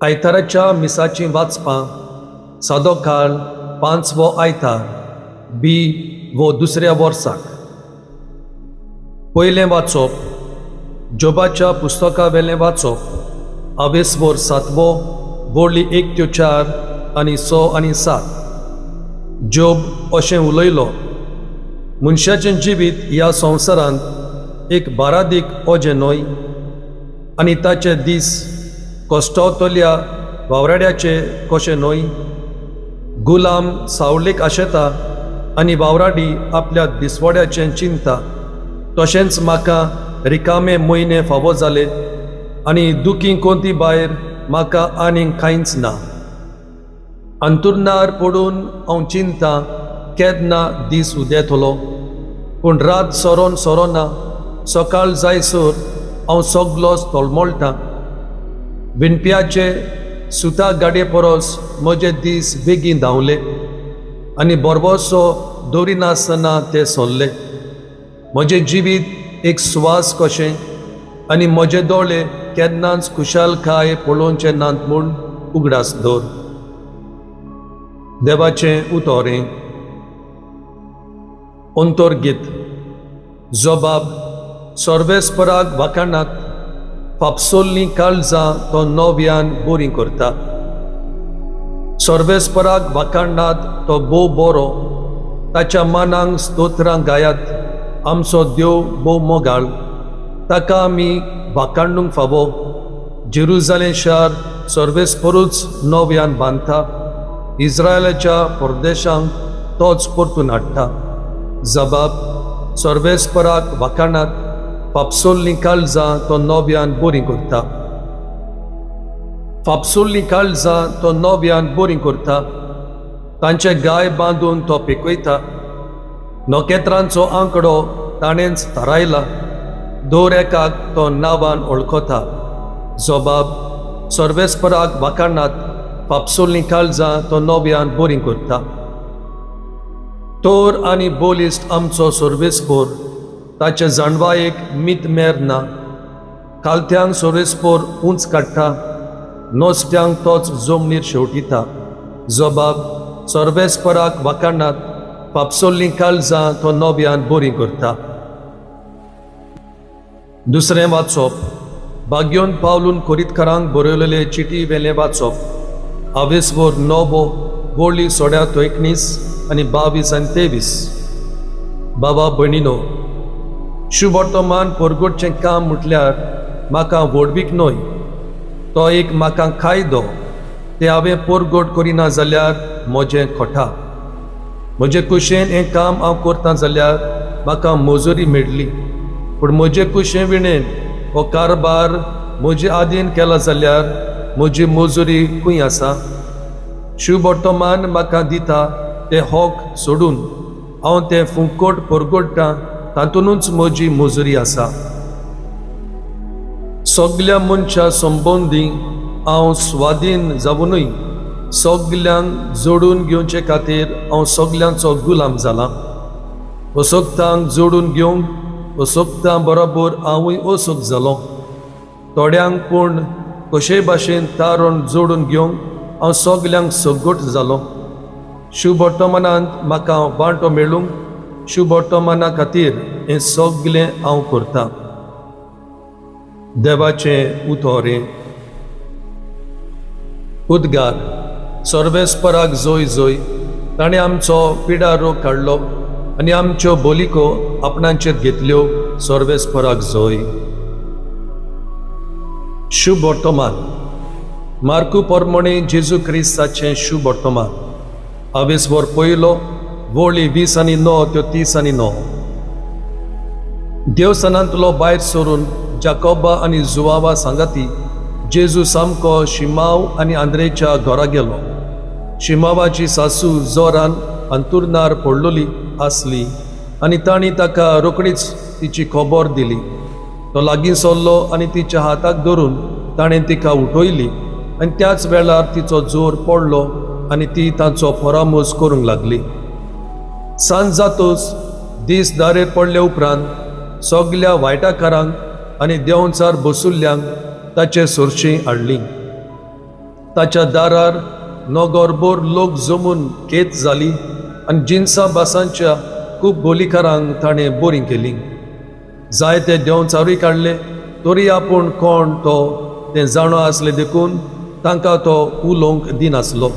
आयताराच्या मिसाचीं वाचपां सादो काळ पांचवो आयतार बी वो दुसऱ्या वर्साक. पयलें वाचप जोबाच्या पुस्तका वेलें वाचप आवेसवर सातवो वोळी 1 ते 4 आनी 6 आनी 7. जोब अशें उलयलो, मनशाचें जिवीत ह्या संवसारांत एक बारादीक ओजें न्हय आनी ताचे दीस कश्टवतल्या वावराड्याचे कशें न्हय. गुलाम सावळेक आशेता आनी वावराडी आपल्या दिसवड्याचें चिंता, तशेंच म्हाका रिकामे म्हयने फावो जाले आनी दुखी कोंती भायर म्हाका आनीक कांयच ना. अंतुरणार पडून हांव चिंता केन्ना दीस उदेतलो, पूण रात सरोन सरोना सकाळ जायसर हांव सगलोच तळमळटा. विणप्याचे सुता गाडये परस म्हजे दीस बेगीन धांवले आनी बरबसो दवरिनासतना ते सोल्ले. म्हजें जिवीत एक सुवास कशें आनी म्हजे दोळे केन्नाच खुशालकाय पळोवचे नात म्हूण उगडास दवर. देवाचें उतोरें. अंतर्गीत. जबाब सर्वेस्पराक वाखाणात, फापसोल्लीं काळजां तो नव्यान बरीं करता. सर्वेस्पराक वाखाणात तो भोव बरो, ताच्या मानांक स्तोत्रां गायात. आमचो देव भोव मोगाळ, ताका आमी वाखाणूंक फावो. जेरुजालेम शार सर्वेस्परूच नव्यान बांदता, इस्रायलाच्या परदेशांक तोच परतून हाडटा. जबाब सर्वेस्पराक वाखाणात, फापसोल्लीं काळजां तो नव्यान बरीं करता. फापसोल्लीं काळजां तो नव्यान बरीं करता, तांचे गाय बांदून तो पिकयता. नखेत्रांचो आंकडो ताणेंच थारायला, दर एकाक तो नांवान वळखता. जबाब सर्वेस्पराक वाखाणात, फापसोल्लीं काळजां तो नव्यान बरीं करता. तोर आनी बोलिस्ट आमचो सर्वेस्पोर, ताचे जाणवायेक मीत मेर ना. कालत्यांक सर्वेस्पोर उंच काडटा, नोस्ट्यांक तोच जमनीर शेवटिता. जबाब सर्वेस्पराक वाखाणात, फापसोल्लीं काळजां तो नव्यान बरीं करता. दुसरें वाचप भाग्योन पावलून कोरीतकारांक बरयलेले चिटी वेलें वाचप आवेसवर 9 वोळी 16 आनी 22 आनी 23. बाबा भयणीनो, शुभवर्तमान परगटचें काम म्हटल्यार म्हाका व्हडवीक न्हय, तो एक म्हाका कायदो. तें हांवें परगट करिना जाल्यार म्हजें खोटा. म्हजे कुशेन हें काम हांव करता जाल्यार म्हाका मजुरी मेळ्ळी, पूण म्हजे कुशे विणेन हो कारबार म्हजे आदीन केला जाल्यार म्हजी मजुरी खंय आसा? शुभवर्तमान म्हाका दिता तें हक सोडून हांव तें फुकट परगट्टा, तातूंतच म्हजी मजुरी आसा. सगल्या मनशां संबंदी हांव स्वाधीन जावनूय सगल्यांक जोडून घेवचे खातीर हांव सगल्यांचो गुलाम जाला. असक्तांक जोडून घेवंक असक्तां बरोबर हांवूय असक्त जालो. थोड्यांक पूण कशेय भाशेन तारण जोडून घेवंक हांव सगल्यांक सगट जालो. शुभवर्तमानांत म्हाका वांटो मेळूंक शुभवर्तमाना खातीर हें सगलें हांव करतां. देवाचें उतोरें. उद्गार. सर्वेस्पराक जोय जोय, ताणें आमचो पिडा रोग काडलो आनी आमच्यो बोलिको आपणाचेर घेतल्यो. सर्वेस्पराक जोय. शुभवर्तमान. मार्कू परमणे जेजू क्रिस्ताचें शुभवर्तमान आवेसवर पयलो वोळी 20 आनी 9 त्यो 30 आनी 9. देवसनांतलो भायर सरून जाकोबा आनी जुवावा सांगाती जेजू सामको शिमाव आनी आंद्रेच्या घरा गेलो. शिमावाची सासू जोरान अंतुरणार पडलोली आसली आनी तांणी ताका रोखडीच तिची खबर दिली. तो लागीं सरलो आनी तिच्या हाताक धरून ताणें तिका उठयली आनी त्याच वेळार तिचो जोर पडलो आनी ती तांचो परामोस करूंक लागली. सांज जातूच दीस दारेर पडले उपरांत सगल्या वायटाकारांक आनी देंवचार बसुल्ल्यांक ताचे सरशीं हाडली. ताच्या दारार नगरभर लोक जमून खेत जाली आनी जिनसां भासांच्या खूब बोलीकारांक ताणें बरीं केलीं. जायते देंवचारूय काडले, तरी आपूण कोण तो तें जाणो आसलें देखून तांकां तो उलोवंक दिनासलो.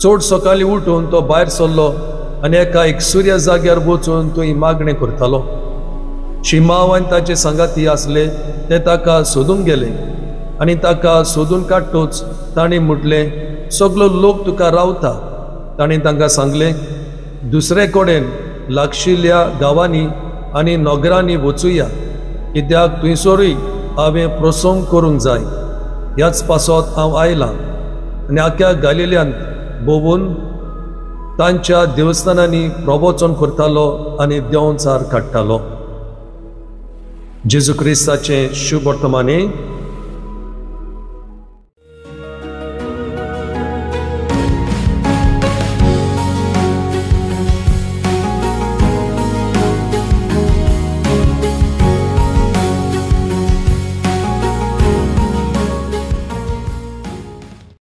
चड सकाळीं उठून तो भायर सरलो आनी एका एक सुर्या जाग्यार वचून थंय मागणें करतालो. शिमांव आनी ताचे सांगाती आसले ते ताका सोदूंक गेले आनी ताका सोदून काडटूच ताणें म्हटलें, सगलो लोक तुका रावता. ताणें तांकां सांगलें, दुसरे कडेन लागशिल्ल्या गांवांनी आनी नगरांनी वचुया, कित्याक थंयसरूय हांवें प्रसंग करूंक जाय. ह्याच पासत हांव आयलां. आनी आख्या गालिल्यांत भोंवून तांच्या देवस्थानांनी प्रवचन करतालो आनी देंवचार काडटालो. जेजू क्रिस्ताचें शुभ वर्तमाने.